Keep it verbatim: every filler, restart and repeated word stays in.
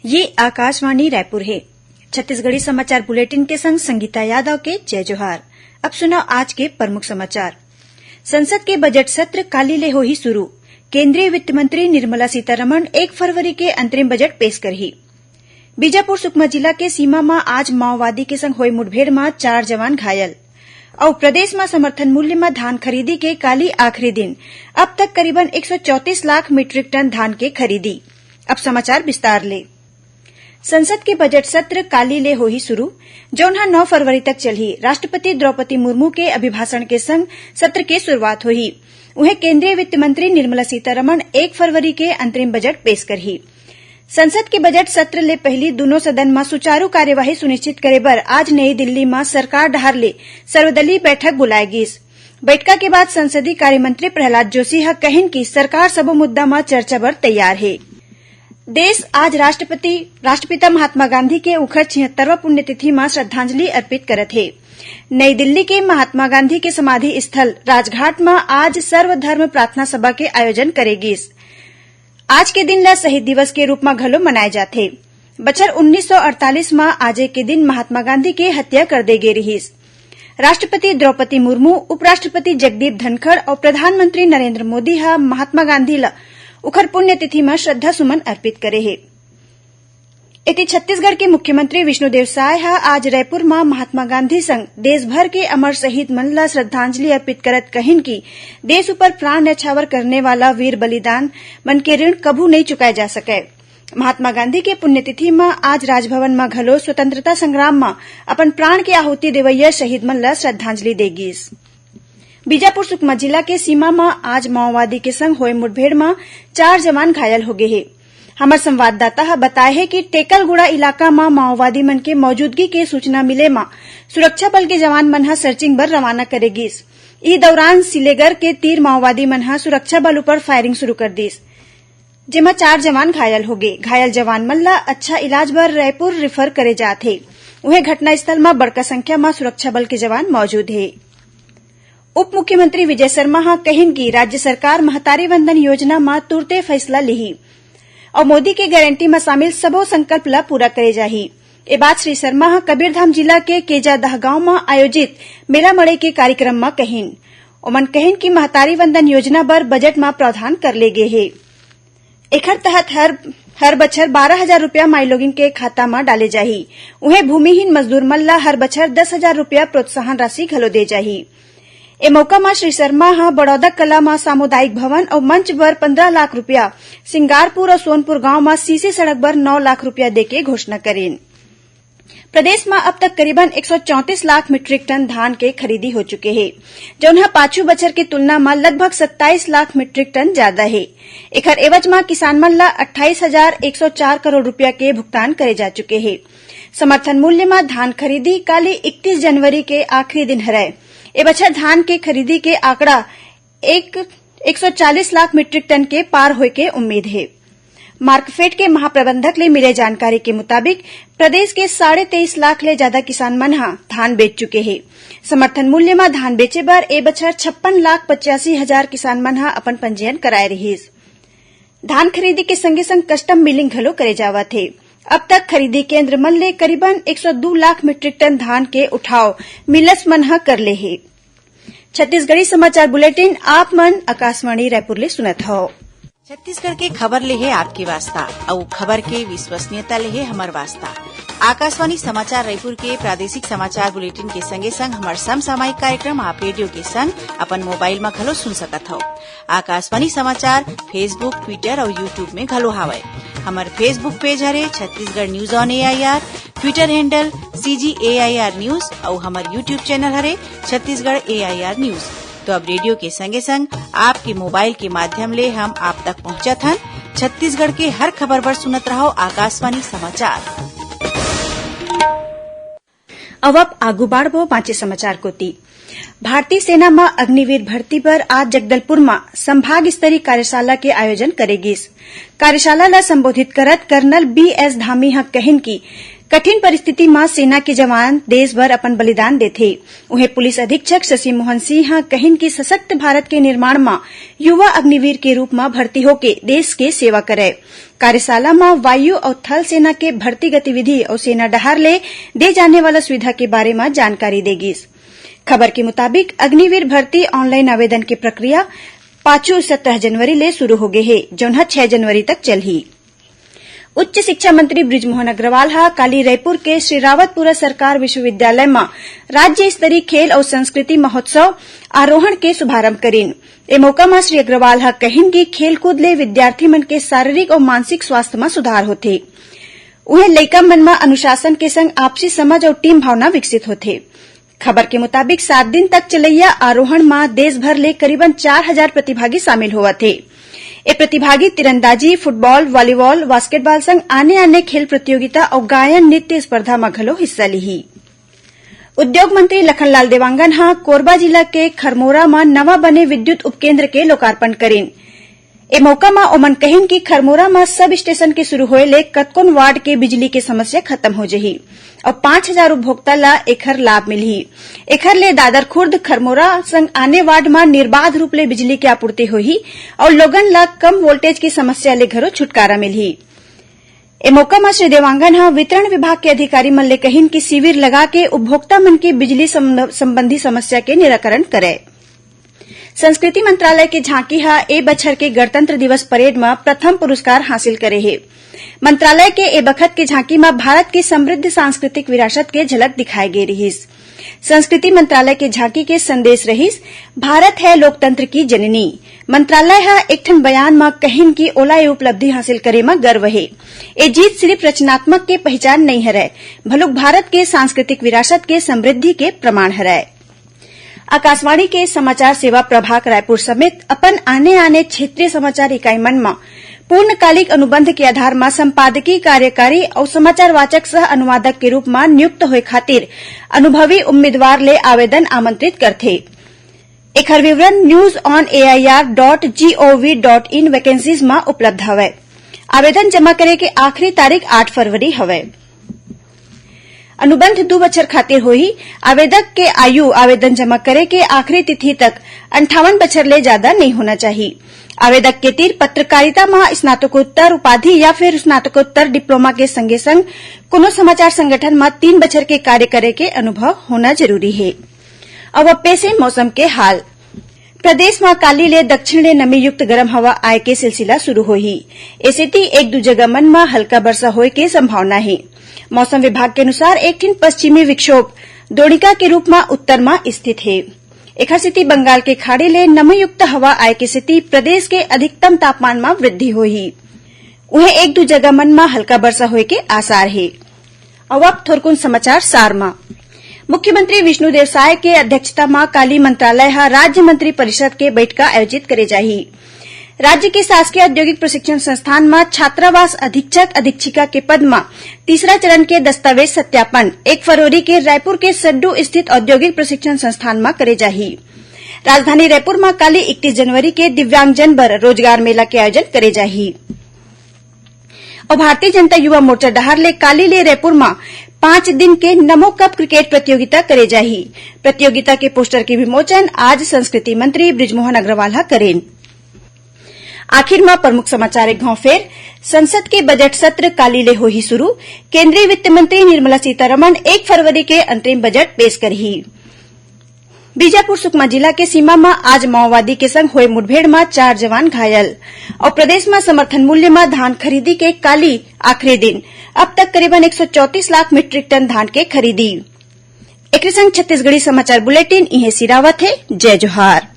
ये आकाशवाणी रायपुर हे। छत्तीसगढ़ी समाचार बुलेटिन के संग संगीता यादव के जय जोहार। अब सुनव आज के प्रमुख समाचार। संसद के बजट सत्र काली ले होही शुरू। केंद्रीय वित्त मंत्री निर्मला सीतारमण एक फरवरी के अंतरिम बजट पेश करही। बीजापुर सुकमा जिला के सीमा म आज माओवादी के संग होए मुठभेड़ म चार जवान घायल। अउ प्रदेश म समर्थन मूल्य म धान खरीदी के काली आखिरी दिन, अब तक करीबन एक सौ चौंतीस लाख मीट्रिक टन धान के खरीदी। अब समाचार विस्तार ले। संसद के बजट सत्र काली ले होही शुरू, जौन ह नौ फरवरी तक चलही। राष्ट्रपति द्रौपदी मुर्मू के अभिभाषण के संग सत्र के शुरुआत होही। उहें, केंद्रीय वित्त मंत्री निर्मला सीतारमण एक फरवरी के अंतरिम बजट पेश करही। संसद के बजट सत्र ले पहिली दुनों सदन म सुचारू कार्यवाही सुनिश्चित करे बर आज नई दिल्ली म सरकार डहार ले सर्वदलीय बैठक बुलाए गिस। बैठका के बाद संसदीय कार्य मंत्री प्रहलाद जोशी ह कहिन कि सरकार सबो मुद्दा म चर्चा बर तैयार हे। देश आज राष्ट्रपति, राष्ट्रपिता महात्मा गांधी के उखर छिहत्तरवां पुण्यतिथि म श्रद्धांजलि अर्पित करत हे। नई दिल्ली के महात्मा गांधी के समाधि स्थल राजघाट म आज सर्वधर्म प्रार्थना सभा के आयोजन करे गिस। आज के दिन ल शहीद दिवस के रूप म घलो मनाए जाथे। बछर उन्नीस सौ अड़तालीस म आजे के दिन महात्मा गांधी के हत्या कर दे गे रिहिस। राष्ट्रपति द्रौपदी मुर्मू, उपराष्ट्रपति जगदीप धनखड़ अउ प्रधानमंत्री नरेंद्र मोदी ह महात्मा गांधी ल उखर पुण्यतिथि म श्रद्धा सुमन अर्पित करे हे। एती छत्तीसगढ़ के मुख्यमंत्री विष्णुदेव साय ह आज रायपुर म महात्मा गांधी संग देश भर के अमर शहीद मन ल श्रद्धांजलि अर्पित करत कहिन कि देश उपर प्राण न्यौछावर करने वाला वीर बलिदान मन के ऋण कभू नइ चुकाए जा सकय। महात्मा गांधी के पुण्यतिथि म आज राजभवन म घलो स्वतंत्रता संग्राम म अपन प्राण के आहुति देवइया शहीद मन ल श्रद्धांजलि दे गिस। बीजापुर सुकमा जिला के सीमा म आज माओवादी के संग होए मुठभेड़ म चार जवान घायल हो गे हे। हमर संवाददाता ह बताए हे कि टेकलगुड़ा इलाका म माओवादी मन के मौजूदगी के सूचना मिले म सुरक्षा बल के जवान मन ह सर्चिंग बर रवाना करे गिस। इही दौरान सिलेगर के तीर माओवादी मन ह सुरक्षा बल उपर फायरिंग शुरू कर दिस, जेमा चार जवान घायल हो गे। घायल जवान मन ल अच्छा इलाज बर रायपुर रिफर करे जात हे। उहें, घटनास्थल म बड़का संख्या म सुरक्षा बल के जवान मौजूद हे। उप मुख्यमंत्री विजय शर्मा ह कहिन कि राज्य सरकार महतारी वंदन योजना म तुरते फैसला लिही अउ मोदी के गारंटी म शामिल सबो संकल्प ल पूरा करे जाही। ए बात श्री शर्मा ह कबीरधाम जिला के केजादह गांव म आयोजित मेला मड़ई के कार्यक्रम म कहिन। ओमन कहिन कि महतारी वंदन योजना बर बजट म प्रावधान कर ले गे हे। एखर तहत हर, हर बछर बारह हजार रुपया माईलोगिन के खाता म डाले जाही। उहें, भूमिहीन मजदूर मन ल हर बछर दस हजार रुपया प्रोत्साहन राशि घलो दे जाही। ए मौका म श्री शर्मा ह बड़ौदा कला म सामुदायिक भवन अउ मंच बर पंद्रह लाख रुपया, सिंगारपुर अउ सोनपुर गांव म सीसी सड़क बर नौ लाख रुपया देके घोषणा करिन। प्रदेश म अब तक करीबन एक सौ चौंतीस लाख मीट्रिक टन धान के खरीदी हो चुके हे, जउन ह पाछू बछर के तुलना म लगभग सत्ताईस लाख मीट्रिक टन जादा हे। एखर एवज म किसान मन ल अट्ठाईस हजार एक सौ चार करोड़ रुपया के भुगतान करे जा चुके हे। समर्थन मूल्य म धान खरीदी काली इकतीस जनवरी के आखिरी दिन हरय। ए बछर धान के खरीदी के आंकड़ा एक, एक सौ चालीस लाख मीट्रिक टन के पार होय के उम्मीद हे। मार्कफेड के महाप्रबंधक ले मिले जानकारी के मुताबिक, प्रदेश के साढ़े तेईस लाख ले जादा किसान मन ह धान बेच चुके हे। समर्थन मूल्य म धान बेचे बर ए बछर छप्पन लाख पचासी हजार किसान मन ह अपन पंजीयन कराए रिहिस। धान खरीदी के संगे संग कस्टम मिलिंग घलो करे जावत हे। अब तक खरीदी केंद्र मन ले करीबन एक सौ दू लाख मीट्रिक टन धान के उठाव मिलर्स मन ह कर ले हे। छत्तीसगढ़ी समाचार बुलेटिन आप मन आकाशवाणी रायपुर ले सुनत हव। छत्तीसगढ़ के खबर ले हे आपके वास्ता, अउ खबर के विश्वसनीयता ले हे हमर वास्ता। आकाशवाणी समाचार रायपुर के प्रादेशिक समाचार बुलेटिन के संगे संग हमर समसामयिक कार्यक्रम आप रेडियो के संग अपन मोबाइल म घलो सुन सकत हव। आकाशवाणी समाचार Facebook, Twitter अउ YouTube में घलो हावय। हमर Facebook पेज हरे Chhattisgarh news on AIR, Twitter handle CG AIR news अउ हमर YouTube चैनल हरे छत्तीसगढ़ एआईआर न्यूज। तो अब रेडियो के संगे संग आपके मोबाइल के माध्यम ले हम आप तक पहुंचत हन। छत्तीसगढ़ के हर खबर बर सुनत रहव आकाशवाणी समाचार। अब, अब आगू बाढ़बो बांचे समाचार कोती। भारतीय सेना म अग्निवीर भर्ती बर आज जगदलपुर म संभाग स्तरीय कार्यशाला के आयोजन करे गिस। कार्यशाला ल संबोधित करत कर्नल बी एस धामी ह कहिन कि कठिन परिस्थिति म सेना के जवान देश बर अपन बलिदान देथे। उहें, पुलिस अधीक्षक शशि मोहन सिंह ह कहिन कि सशक्त भारत के निर्माण म युवा अग्निवीर के रूप म भर्ती होके देश के सेवा करय। कार्यशाला म वायु अउ थल सेना के भर्ती गतिविधि अउ सेना डहार ले दे जाने वाला सुविधा के बारे म जानकारी दे गिस। खबर के मुताबिक, अग्निवीर भर्ती ऑनलाइन आवेदन के प्रक्रिया पाछू सत्रह जनवरी ले शुरू हो गे हे, जौन ह छह जनवरी तक चलही। उच्च शिक्षा मंत्री बृजमोहन अग्रवाल ह काली रायपुर के श्री रावतपुरा सरकार विश्वविद्यालय म राज्य स्तरीय खेल अउ संस्कृति महोत्सव आरोहण के शुभारंभ करिन। ए मौका म श्री अग्रवाल ह कहिन कि खेलकूद ले विद्यार्थी मन के शारीरिक अउ मानसिक स्वास्थ्य म सुधार होथे। उहें, लइका मन म अनुशासन के संग आपसी समझ अउ टीम भावना विकसित होथे। खबर के मुताबिक, सात दिन तक चलइया आरोहण म देश भर ले करीबन चार हजार प्रतिभागी शामिल होवत हे। ए प्रतिभागी तीरंदाजी, फुटबॉल, वॉलीबॉल, बास्केटबॉल संग आने-आने खेल प्रतियोगिता अउ गायन नृत्य स्पर्धा म घलो हिस्सा लिही। उद्योग मंत्री लखनलाल देवांगन ह कोरबा जिला के खरमोरा म नवा बने विद्युत उपकेंद्र के लोकार्पण करिन। ए मौका म ओमन कहिन कि खरमोरा म सब स्टेशन के शुरू होए ले कतकोन वार्ड के बिजली के समस्या खत्म हो जही अउ पांच हजार उपभोक्ता ल एखर लाभ मिलही। एखर ले दादर खुर्द, खरमोरा संग आने वार्ड म निर्बाध रूप ले बिजली के आपूर्ति होही अउ लोगन ल कम वोल्टेज के समस्या ले घलो छुटकारा मिलही। ए मौका म श्री देवांगन ह वितरण विभाग के अधिकारी मन ले कहिन कि शिविर लगा के उपभोक्ता मन के बिजली संब-, संबंधी समस्या के निराकरण करय। संस्कृति मंत्रालय के झांकी ह ए बछर के गणतंत्र दिवस परेड म प्रथम पुरस्कार हासिल करे हे। मंत्रालय के ए बखत के झांकी म भारत के समृद्ध सांस्कृतिक विरासत के झलक दिखाए गे रिहिस। संस्कृति मंत्रालय के झांकी के संदेश रहिस, "भारत है लोकतंत्र की जननी।" मंत्रालय ह एक ठन बयान म कहिन कि ओला ए उपलब्धि हासिल करे म गर्व हे। ए जीत सिरिफ रचनात्मक के पहिचान नइ हरय, भलुक भारत के सांस्कृतिक विरासत के समृद्धि के प्रमाण हरय। आकाशवाणी के समाचार सेवा प्रभाग रायपुर समेत अपन आने-आने क्षेत्रीय समाचार इकाई मन म पूर्णकालिक अनुबंध के आधार म संपादकीय कार्यकारी अउ समाचार वाचक सह अनुवादक के रूप म नियुक्त होए खातिर अनुभवी उम्मीदवार ले आवेदन आमंत्रित करथे। एखर विवरण news on air dot gov dot in vacancies म उपलब्ध हवय। आवेदन जमा करे के आखिरी तारीख आठ फरवरी हवय। अनुबंध दू बछर खातिर होही। आवेदक के आयु आवेदन जमा करे के आखिरी तिथि तक अंठावन बछर ले जादा नइ होना चाही। आवेदक के तीर पत्रकारिता म स्नातकोत्तर उपाधि या फिर स्नातकोत्तर डिप्लोमा के संगे संग कोनो समाचार संगठन म तीन बछर के कार्य करे के अनुभव होना जरूरी हे। अब, अब पेश हे मौसम के हाल। प्रदेश म काली ले दक्षिण ले नमी युक्त गरम हवा आए के सिलसिला शुरू होही। ए सेती एक दू जगह मन म हल्का बरसा होए के संभावना हे। मौसम विभाग के अनुसार एक ठिन पश्चिमी विक्षोभ द्रोणिका के रूप म उत्तर म स्थित हे। एखर सेती बंगाल के खाड़ी ले नमी युक्त हवा आए के सेती प्रदेश के अधिकतम तापमान म वृद्धि होही। उहें, एक दू जगह मन म हल्का बरसा होए के आसार हे। अउ अब थोरकुन समाचार सार म। मुख्यमंत्री विष्णुदेव साय के अध्यक्षता म काली मंत्रालय ह राज्य मंत्री परिषद के बइठका आयोजित करे जाही। राज्य के शासकीय औद्योगिक प्रशिक्षण संस्थान म छात्रावास अधीक्षक अधीक्षिका के पद म तीसरा चरण के दस्तावेज सत्यापन एक फरवरी के रायपुर के सड्डू स्थित औद्योगिक प्रशिक्षण संस्थान म करे जाही। राजधानी रायपुर म काली इकतीस जनवरी के दिव्यांगजन बर रोजगार मेला के आयोजन करे जाही। अउ भारतीय जनता युवा मोर्चा डहार ले काली ले रायपुर म पांच दिन के नमो कप क्रिकेट प्रतियोगिता करे जाही। प्रतियोगिता के पोस्टर के विमोचन आज संस्कृति मंत्री बृजमोहन अग्रवाल ह करेन। आखिर म प्रमुख समाचार एक घांव फेर। संसद के बजट सत्र काली ले होही शुरू। केंद्रीय वित्त मंत्री निर्मला सीतारमण एक फरवरी के अंतरिम बजट पेश करही। बीजापुर सुकमा जिला के सीमा म आज माओवादी के संग होए मुठभेड़ म चार जवान घायल। अउ प्रदेश म समर्थन मूल्य म धान खरीदी के काली आखिरी दिन, अब तक करीबन एक सौ चौंतीस लाख मीट्रिक टन धान के खरीदी। एकरे संग छत्तीसगढ़ी समाचार बुलेटिन इहें सिरावत हे। जय जोहार।